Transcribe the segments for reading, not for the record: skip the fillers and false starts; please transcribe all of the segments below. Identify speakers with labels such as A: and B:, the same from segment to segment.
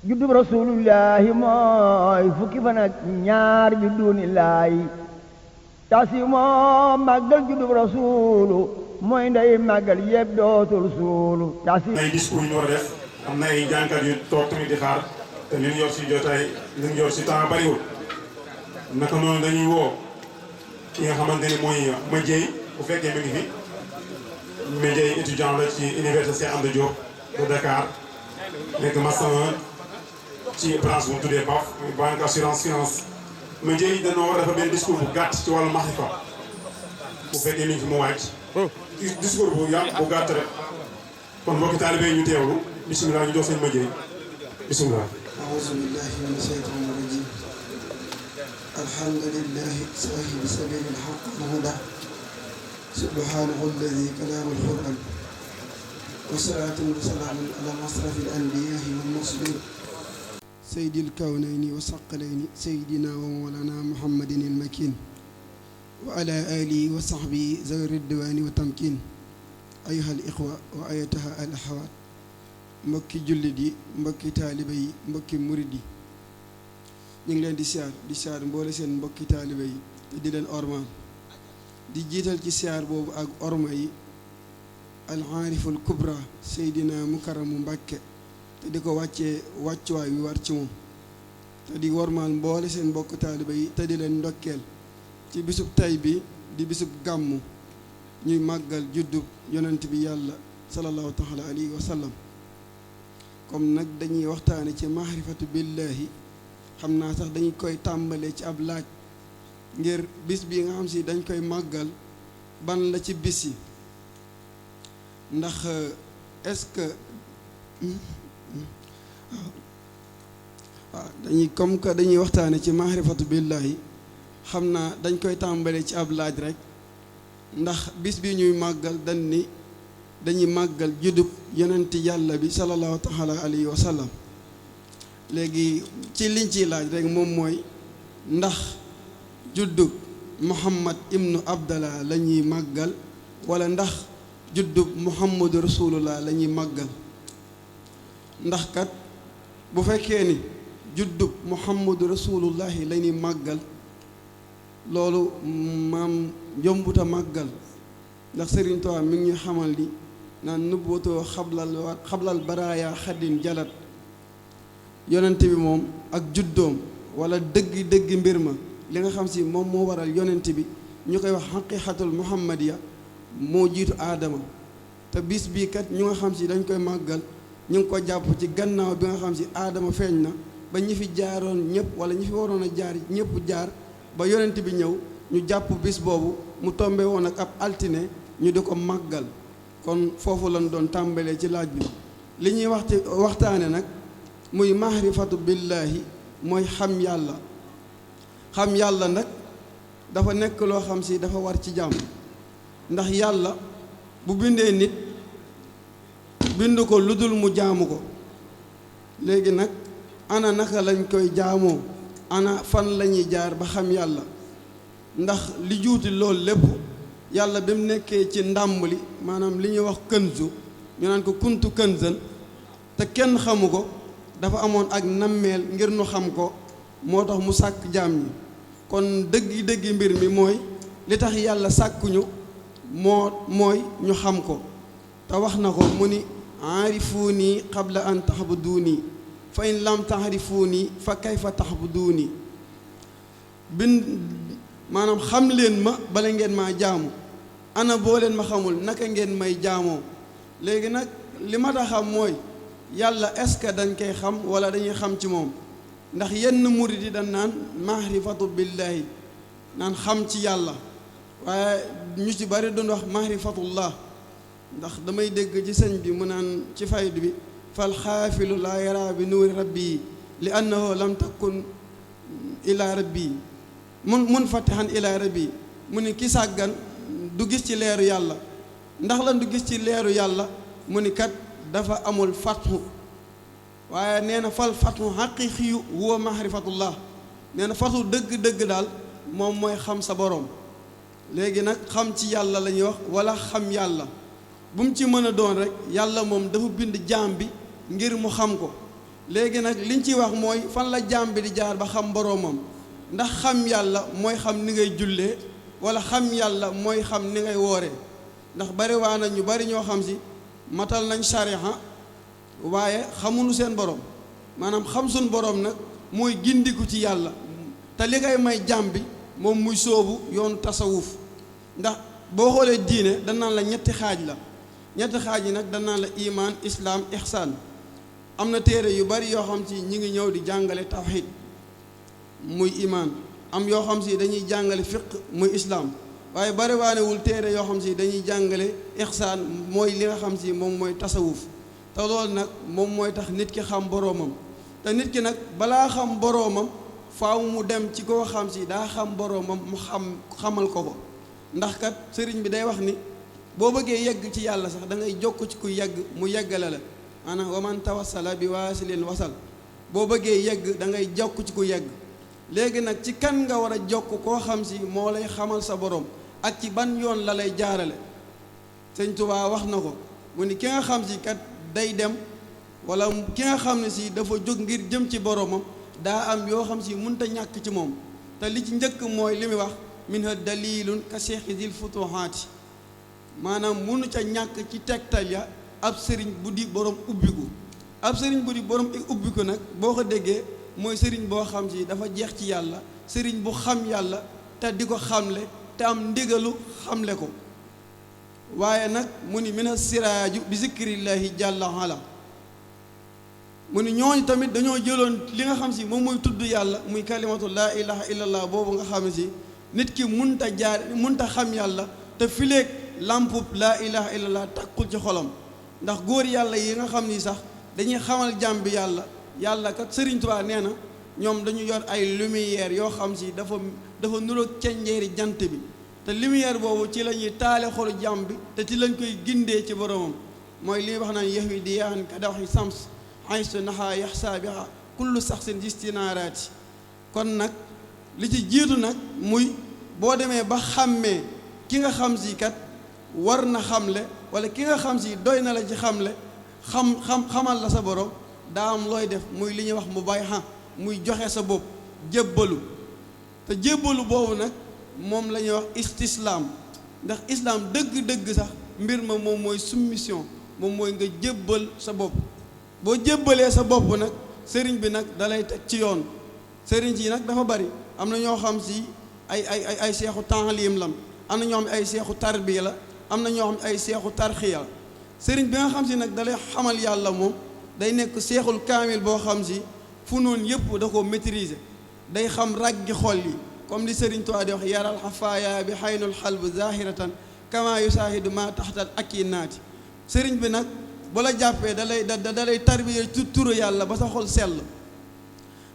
A: juddub rasulullahi mooy fukki fan ak ñaar bi duunillaahi tasi moo màggal juddub rasulu mooy ndey màggal yëpp dootul suulu tasi
B: ay discours ñu war a def am na ay jànkat yu toog tamit di xaar te li ñu yor si jotaay li ñu yor si temps bariwul naka noonu dañuy woo ki nga xamante ni mooy Madieye bu fekkee mi ngi fi Madieye étudiant la ci université Anta Diop de Dakar nekk master ci branche bu mu tuddee BAF banque assurance finance Madieye dañoo war a dafa benn discours bu gàtt ci wàllu maxifa bu fekkee mi ngi fi mu wàcc discours bu yàgg bu gàtt rek kon mbokki taalibe ñu teewlu bisimilah ñu jox seen Madieye bisimilah.
C: أعوذ بالله من الشيطان الرجيم الحمد لله صاحب سبيل الحق والهدى سبحانه الذي كلام القرآن والصلاة والسلام على أشرف الأنبياء والمرسلين سيد الكونين والثقلين سيدنا ومولانا محمد المكين وعلى آله وصحبه ذوي الرضوان والتمكين أيها الإخوة وأيتها الأخوات mbokki jullit yi mbokki taalibe yi mbokki murid yi ñu ngi leen di siyaar mboole seen mbokki taalibe yi te di leen ormaan di jiital ci siyaar boobu ak orma yi al-aariful kubra Seydina Mukaramu Mbàkke te di ko wàccee wàccuwaay wi war ci moom te di wormaal mboole seen mbokk taalibe yi te di leen ndokkeel ci bisub tay bi di bisub gàmmu ñuy màggal juddub yonent bi yàlla sallallahu taala alayhi wa sallam comme nag dañuy waxtaane ci maarifatu billahi xam naa sax dañu koy tàmbalee ci ab laaj ngir bis bi nga xam si dañ koy màggal ban la ci bis yi ndax est-ce que waaw dañuy comme que dañuy waxtaane ci maarifatu billahi xam naa dañ koy tàmbalee ci ab laaj rek ndax bis bi ñuy màggal dañ ni dañuy màggal juddub yonent yàlla bi sallallahu taala alayhi wa sallam léegi ci liñ ciy laaj rek moom mooy ndax juddub muhammad ibnu abdallah la ñuy màggal wala ndax juddub muhammadu rasulullah la ñuy màggal ndax kat bu fekkee ni juddub muhammadu rasulullahi la ñuy màggal loolu maam yombuta màggal ndax Sëriñ Tuubaa mi ngi ñuy xamal ni naan nubbutoo xablal baraaya xaddin jalat yonent bi moom ak juddoom wala dëgg mbir ma li nga xam si moom moo waral yonent bi ñu koy wax xaqiqatul muhammadiya moo jiitu aadama te bis bii kat ñu nga xam si dañ koy màggal ñu ngi ko jàpp ci gannaaw bi nga xam si aadama feeñ na ba ñi fi jaaroon ñëpp wala ñi fi waroon a jaar ñëpp jaar ba yonent bi ñëw ñu jàpp bis boobu mu tombe woon ak ab altine ñu di ko màggal kon foofu lañ doon tàmbalee ci laaj bi li ñuy waxtaane nag muy maarifatu billaahi mooy xam yàlla nag dafa nekk loo xam si dafa war ci jàmm ndax yàlla bu bindee nit bind ko lu dul mu jaamu ko léegi nag ana naka lañ koy jaamoo ana fan lañuy jaar ba xam yàlla ndax li juuti loolu lépp yàlla bi mu nekkee ci ndàmb li maanaam li ñuy wax kënzu ñu naan ko kuntu kënzan te kenn xamu ko dafa amoon ak nammeel ngir nu xam ko moo tax mu sàkk jaam ñi kon dëggi mbir mi mooy li tax yàlla sàkkuñu mooy ñu xam ko te wax na ko mu ni aarifuuni qabla an taxbuduuni fa in lam taxrifuuni fa kayfa taxbuduuni maanaam xam leen ma bala ngeen maa jaamu ana boo leen ma xamul naka ngeen may jaamoo léegi nag li ma tax xam mooy yàlla est-ce que dañ koy xam wala dañuy xam ci moom ndax yenn murid yi dañ naan maarifatu billahi naan xam ci yàlla waaye ñu ci bari doon wax maarifatullah ndax damay dégg ci sëñ bi mu naan ci faydu bi fal xaafilu laa yara bi nuuri rabbi li annahu lam takun ila rabbi mun fatihan ila rabbi mu ni ki sàggan du gis ci leeru yàlla ndax lan du gis ci leeru yàlla mu ni kat dafa amul fathu waaye nee na fal fathu xaqiqiyu huwa mahrifatullah nee na fathu dëgg daal moom mooy xam sa boroom léegi nag xam ci yàlla la ñuy wax wala xam yàlla bu mu ci mën a doon rek yàlla moom dafa bind jaam bi ngir mu xam ko léegi nag liñ ciy wax mooy fan la jaam bi di jaar ba xam boroomam ndax xam yàlla mooy xam ni ngay jullee wala xam yàlla mooy xam ni ngay wooree ndax bari waa na ñu bari ñoo xam si matal nañ sariha waaye xamuñu seen borom maanaam xam suñ borom nag mooy gindiku ci yàlla te li ngay may jaam bi moom muy sóobu yoonu tasawuf ndax boo xoolee diine danaan la ñetti xaaj yi nag danaan la imaan islaam ihsaan am na téere yu bari yoo xam si ñi ngi ñëw di jàngale tawxiid muy imaan am yoo xam si dañuy jàngale fiq muy islaam waaye bari waanewul téere yoo xam si dañuy jàngale ihsaan mooy li nga xam si moom mooy tasawuf te loolu nag moom mooy tax nit ki xam boroomam te nit ki nag balaa xam boroomam faaw mu dem ci koo xam si daa xam boroomam mu xamal ko ndax kat sëriñ bi day wax ni boo bëggee yegg ci yàlla sax da ngay jokk ci ku yegg mu yeggale la maanaam wa man tawassala bi waasilin wasal boo bëggee yegg da ngay jokk ci ku yegg léegi nag ci kan nga war a jokk koo xam si moo lay xamal sa borom ak ci ban yoon la lay jaarale sëñ Tuubaa wax na ko mu ni ki nga xam si kat day dem wala ki nga xam ne si dafa jóg ngir jëm ci boromam daa am yoo xam si mënta ñàkk ci moom te li ci njëkk mooy li muy wax minha dalilun ka cheikhi zil futuhaati maanaam mënu ca ñàkk ci tegtal ya ab sëriñ bu di borom ubbiku ab sëriñ bu di borom ubbiku nag boo ko déggee mooy sëriñ boo xam si dafa jeex ci yàlla sëriñ bu xam yàlla te di ko xamle te am ndigalu xamle ko waaye nag mu ni mina siraaju bi zikrillahi jàlla ala mu ni ñooñu tamit dañoo jëloon li nga xam si moom mooy tudd yàlla muy kalimatu laa ilaha illallah boobu nga xam si nit ki munta xam yàlla te fileeg lampub laa ilaha illallah takkul ci xolam ndax góor yàlla yi nga xam ni sax dañuy xamal jàmm bi yàlla kat Sëriñ Tuubaa nee na ñoom dañu yor ay lumière yoo xam si dafa nuroog cenjeeri jant bi te lumière boobu ci la ñuy taale xolu jàmm bi te ci lañ koy gindee ci boromam mooy li wax naan yahwi di yaan ka dawaxi sams haysu naxa yaxsa biha kullu saxsin istinaaraati kon nag li ci jiitu nag muy boo demee ba xàmmee ki nga xam si kat war na xamle wala ki nga xam si doy na la ci xamle xamal la sa borom daa am looy def muy li ñuy wax mu bay muy joxe sa bopp jébbalu te jébbalu boobu nag moom la ñuy wax istislaam ndax islaam dëgg-dëgg sax mbir ma moom mooy soumission moom mooy nga jébbal sa bopp boo jébbalee sa bopp nag sëriñ bi nag dalay teg ci yoon sëriñ si nag dafa bari am na ñoo xam si ay seexu taalim lam am na ñoo xam ay seexu tarbiya la am na ñoo xam ay seexu tarxiya la sëriñ bi nga xam si nag dalay xamal yàlla moom day nekk seexul kaamil boo xam si fu noonu yëpp da ko maîtriser day xam raggi xol yi comme li sëriñ Tuubaa di wax yaral xafaaya bi xaynul xalb zahiratan kama yusaahidu ma taxtal akinaati sëriñ bi nag bu la jàppee dalay tarbiya turu yàlla ba sa xol sell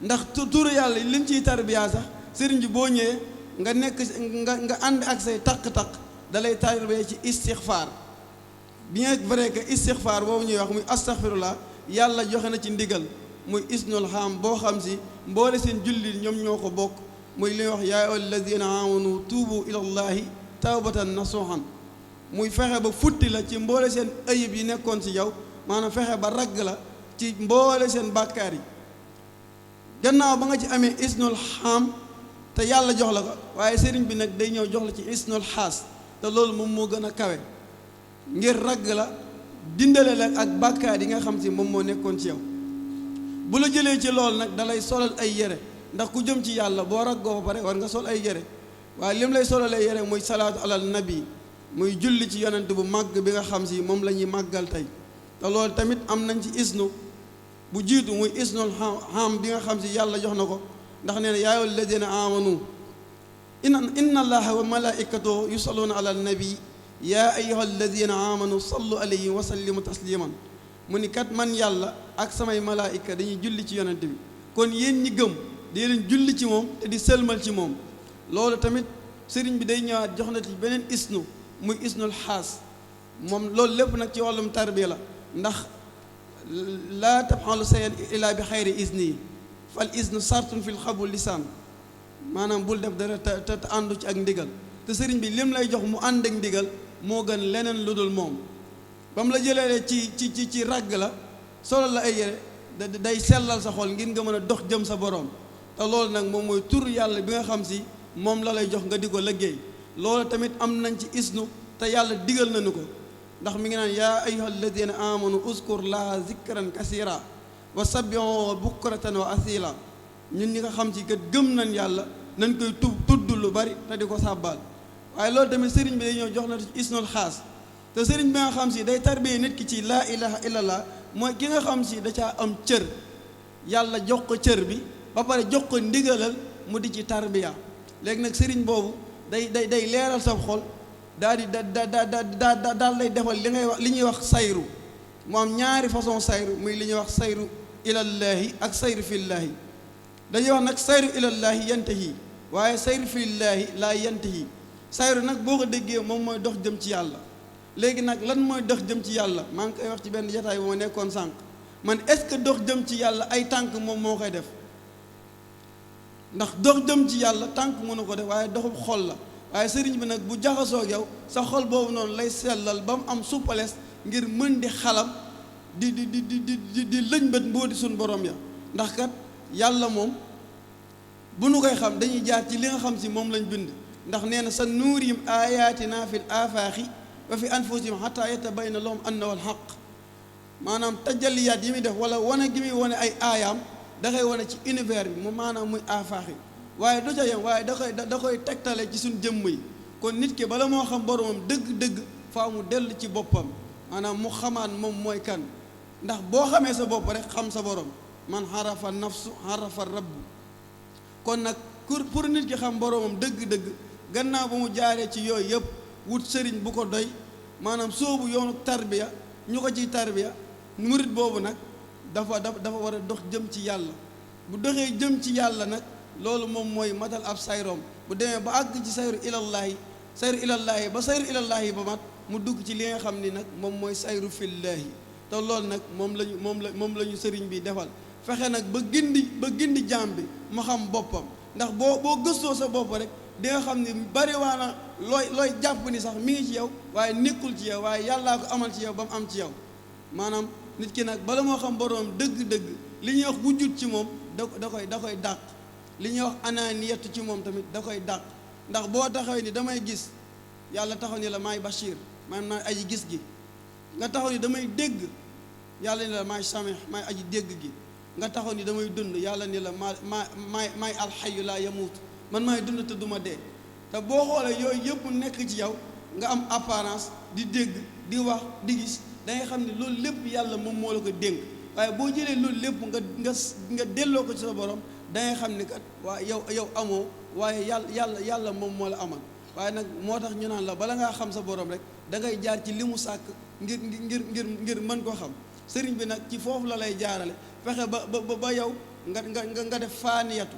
C: ndax turu yàlla liñ ciy tarbiya sax sëriñ bi boo ñëwee nga nekk nga ànd ak say taq-taq dalay tarbiya ci istixfaar bien vrai que istixfaar boobu ñuy wax muy astaxfirullah yàlla joxe na ci ndigal muy isnul xam boo xam si mboole seen jullit ñoom ñoo ko bokk muy li ñuy wax yaa ayyuhal lazina amanu tuubu ilallahi tawbatan nasuhan muy fexe ba futti la ci mboole seen ayib yi nekkoon ci yow maanaam fexe ba ragg la ci mboole seen bàkkaar yi gannaaw ba nga ci amee isnul xam te yàlla jox la ko waaye sëriñ bi nag day ñëw jox la ci isnul xaas te loolu moom moo gën a kawe ngir ragg la dindale la ak bàkkaar yi nga xam si moom moo nekkoon ci yow bu la jëlee ci loolu nag dalay solal ay yére ndax ku jëm ci yàlla boo raggoo ba pare war nga sol ay yére waaye lim lay solal ay yére muy salaatu alal nabi muy julli ci yonent bu màgg bi nga xam si moom la ñuy màggal tey te loolu tamit am nañ ci isnu bu jiitu muy isnul xam bi nga xam si yàlla jox na ko ndax nee na yaa ayyuhal lazina amanu inna allaha wa malaikatahu yusalluna alal nabi yaa ayyuhal lazina amanu sallu alayhi wa sallimu tasliman mu ni kat man yàlla ak samay malaayika dañuy julli ci yonent bi kon yéen ñi gëm di leen julli ci moom te di sëlmal ci moom loolu tamit sëriñ bi day ñëwaat jox na ci beneen isnu muy isnul xaas moom loolu lépp nag ci wàllum tarbiya la ndax laa tafxalu sayan illa bi xayri isni yi fal isnu sartun fil xabul lisaan maanaam bul def dara te àndu ci ak ndigal te sëriñ bi lim lay jox mu ànd ak ndigal moo gën leneen lu dul moom ba mu la jëlee ci ràgg la solo la ay yére day sellal sa xol ngir nga mën a dox jëm sa borom te loolu nag moom mooy tur yàlla bi nga xam si moom la lay jox nga di ko liggéey loolu tamit am nañ ci isnu te yàlla digal nañu ko ndax mi ngi naan yaa ayyuha alladina amanu uzkur laha zikran kasira wa sabbihu bukratan wa asila ñun ñi nga xam ci kat gëm nañ yàlla nañ koy tudd lu bari te di ko sàbbaal waaye loolu tamit sëriñ bi day ñëw jox na ci isnul xaas te sëriñ bi nga xam si day tarbiyee nit ki ci laa ilaha illallah mooy ki nga xam si da caa am cër yàlla jox ko cër bi ba pare jox ko ndigalal mu di ci tarbiya léegi nag sëriñ boobu day leeral sa xol daal di daal lay defal li ñuy wax sayru mu am ñaari façon sayru muy li ñuy wax sayru ilallaahi ak sayru fillaahi dañuy wax nag sayru ilallaahi yantahi waaye sayru fillaahi laa yantahi sayru nag boo ko déggee moom mooy dox jëm ci yàlla léegi nag lan mooy dox jëm ci yàlla maa ngi koy wax ci benn jataay bu ma nekkoon sànq man est-ce que dox jëm ci yàlla ay tànk moom moo koy def ndax dox jëm ci yàlla tànk mënu ko def waaye doxub xol la waaye sëriñ bi nag bu jaxasoo ak yow sa xol boobu noonu lay sellal ba mu am suppalees ngir mën di xalam di lëñbët mbooti suñ borom ya ndax kat yàlla moom bu nu koy xam dañuy jaar ci li nga xam si moom lañ bind ndax nee na sa nuurihim ayatina fil afaaxi wa fi anfusihim xataa yatabayyana lahum annahu alxaq maanaam tajalliyaat yi muy def wala wane gi muy wane ay aayaam da koy wane ci univers bi mu maanaam muy afaaxi waaye du ca yem waaye da koy tegtale ci suñ jëmm yi kon nit ki bala moo xam boromam dëgg-dëgg faa mu dellu ci boppam maanaam mu xamaan moom mooy kan ndax boo xamee sa bopp rek xam sa borom man xarafa nafsu xarafa rabbu kon nag pour nit ki xam boromam dëgg-dëgg gannaaw ba mu jaaree ci yooyu yëpp wut sëriñ bu ko doy maanaam soobu yoonu tarbiya ñu ko ciy tarbiya murit boobu nag dafa war a dox jëm ci yàlla bu doxee jëm ci yàlla nag loolu moom mooy matal ab sayroom bu demee ba àgg ci sayru ilallaahi ba sayru ilallaahi ba mat mu dugg ci li nga xam ni nag moom mooy sayru fillaahi te loolu nag moom la ñu sëriñ bi defal fexe nag ba gindi jaam bi mu xam boppam ndax boo gëstoo sa bopp rek di nga xam ni bari waana looy jàpp ni sax mi ngi ci yow waaye nekkul ci yow waaye yàllaa ko amal ci yow ba mu am ci yow maanaam nit ki nag bala moo xam boroom dëgg-dëgg li ñuy wax wujjut ci moom da koy dàq li ñuy wax anaaniyatu ci moom tamit da koy dàq ndax boo taxawee ni damay gis yàlla taxaw ni la maay Bachir maanaam naa aji gis gi nga taxaw ni damay dégg yàlla ni la maay Samih maay aji dégg gi nga taxaw ni damay dund yàlla ni la maay alxayu laa yamuutu man maay dund te duma dee te boo xoolee yooyu yëpp nekk ci yow nga am apparence di dégg di wax di gis da ngay xam ne loolu lépp yàlla moom moo la ko dénk waaye boo jëlee loolu lépp nga delloo ko ci sa borom da ngay xam ni kat waaye yow amoo waaye yàlla moom moo la amal waaye nag moo tax ñu naan la bala ngaa xam sa borom rek da ngay jaar ci li mu sàkk ngir mën koo xam sëriñ bi nag ci foofu la lay jaarale fexe ba yow nga def faaniyatu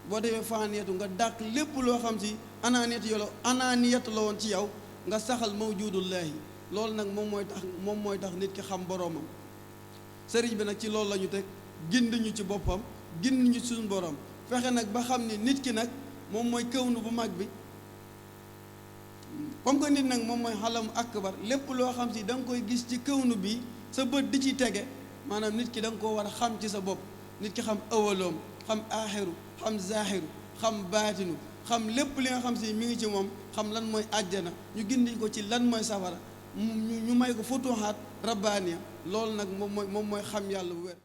C: boo defee faaniyatu nga dàq lépp loo xam si anaaniyatu la woon ci yow nga saxal mawjudullaahi loolu nag moom mooy tax nit ki xam boroomam sëriñ bi nag ci loolu la ñu teg gind ñu ci boppam gind ñu suñu borom fexe nag ba xam ni nit ki nag moom mooy kawnu bu mag bi comme que nit nag moom mooy xalamu akbar lépp loo xam si da nga koy gis ci kawnu bi sa bët di ci tege maanaam nit ki da nga koo war a xam ci sa bopp nit ki xam awaloom xam aaxiru xam zaaxiru xam baatinu xam lépp li nga xam si mi ngi ci moom xam lan mooy àjjana ñu gindi ko ci lan mooy safara ñu may ko futuhaat rabbaaniya loolu nag moom mooy xam yàlla bu wér